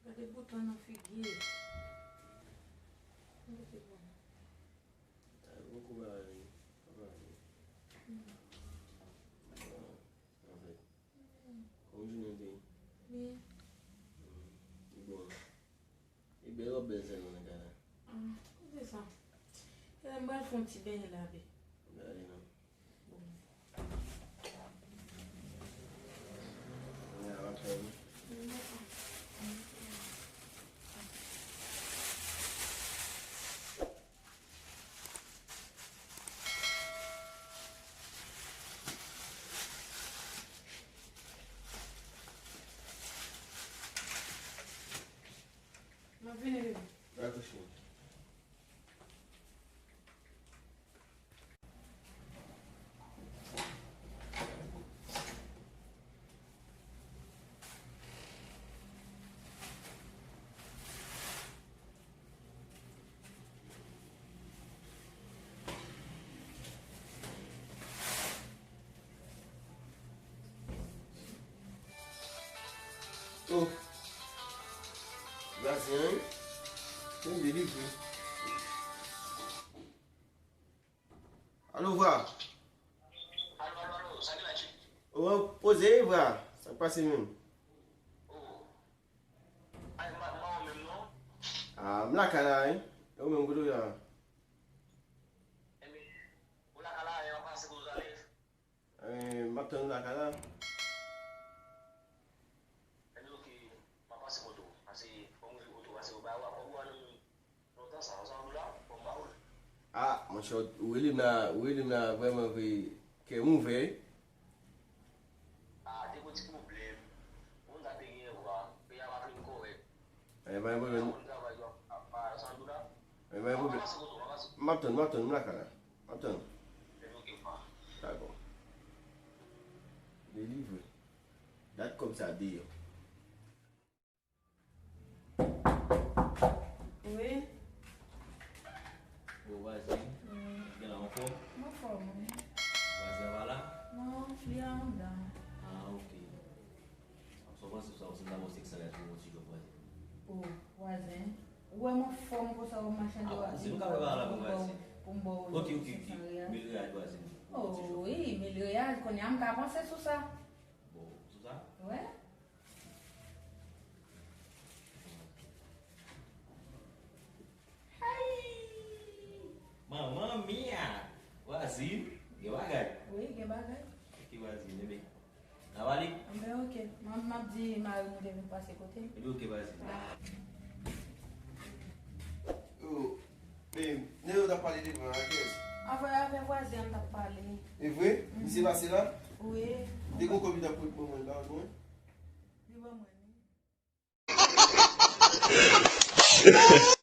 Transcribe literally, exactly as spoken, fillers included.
Gade bouton nan figi. Gade bouton. Ay, bon kouraj, papa. Bon, anfèt, kòm jounen te ye? Byen. Hmm, li bon. E bèl wap bèl sèlman nan kay la. Ah, kote sa? E m pral fè yon ti benyen lavi. Gade non. M ap vini, bebe. Dakò, cheri. Oh. Vwazen an, wi. Bon, delivre. Alo, vwa. Alo, alo, alo, sa gen la, Chief? Ou poze, vwa. Sa k pase menm? Oh. Ay, m pa, m pa wè w menm non. Ah, m lakay la, wi. E ou menm, kote w ye a? Enben, ou lakay la, e w ap pase kote w ale? Eh, m ap tann ou lakay la. Enben, oke, m ap pase kote w. Pase, fò m rive kote w, pase ou bay wè kòb ou a nan men m. Lontan sa, sa w la, fò m ba ou l. Ah, monchè, ou rele m la, ou rele m la vrèman vre, kè m ouvè. Ah, te gon ti pwoblèm. Moun sa te gen vwa, peyi a pa fin kòrèk. Eh, pa gen pwoblèm. Moun travay yo ap, ap, ap, sa w la. Eh, pa gen pwoblèm. M ap pase kote w, m ap pase. M ap tann, m ap tann, m lakay la. M ap tann. Enben, oke, pa. Dakò. Delivre. Dat kòb sa deyò. Wi. Bon, vwazen, gen la anfòm? M anfòm, wi. Vwazen an pa la? Non, li anndan. Ah, oke. Sa w panse, sa w, si m ta ba w senk san riyal pou yon ti jòb, vwazen? Oh, vwazen. Ou wè m anfòm konsa, w ap mache anndan w ap di m pou m ba w, pou m ba w senk san riyal? Oke, oke, oke. Mil riyal, vwazen. Oh, wi, mil riyal. Kounye a m ka panse sou sa. Bon, sou sa? Wi. Hey! Manman mia! Vwazin, gen bagay. Wi, gen bagay. Oke, vwazin, enben. N a pale? Enben, oke. M ap, m ap di mari m ou te vin pase kote l. Enben, oke, vwazin. Yo, men, nèg yo t ap pale devan a kiyès? Avè, avè vwazen an t ap pale. E vre? Misye pase la? Wi. Te gon kòb li t ap pote ban mwen, li pa ban mwen? Li ban mwen, wi.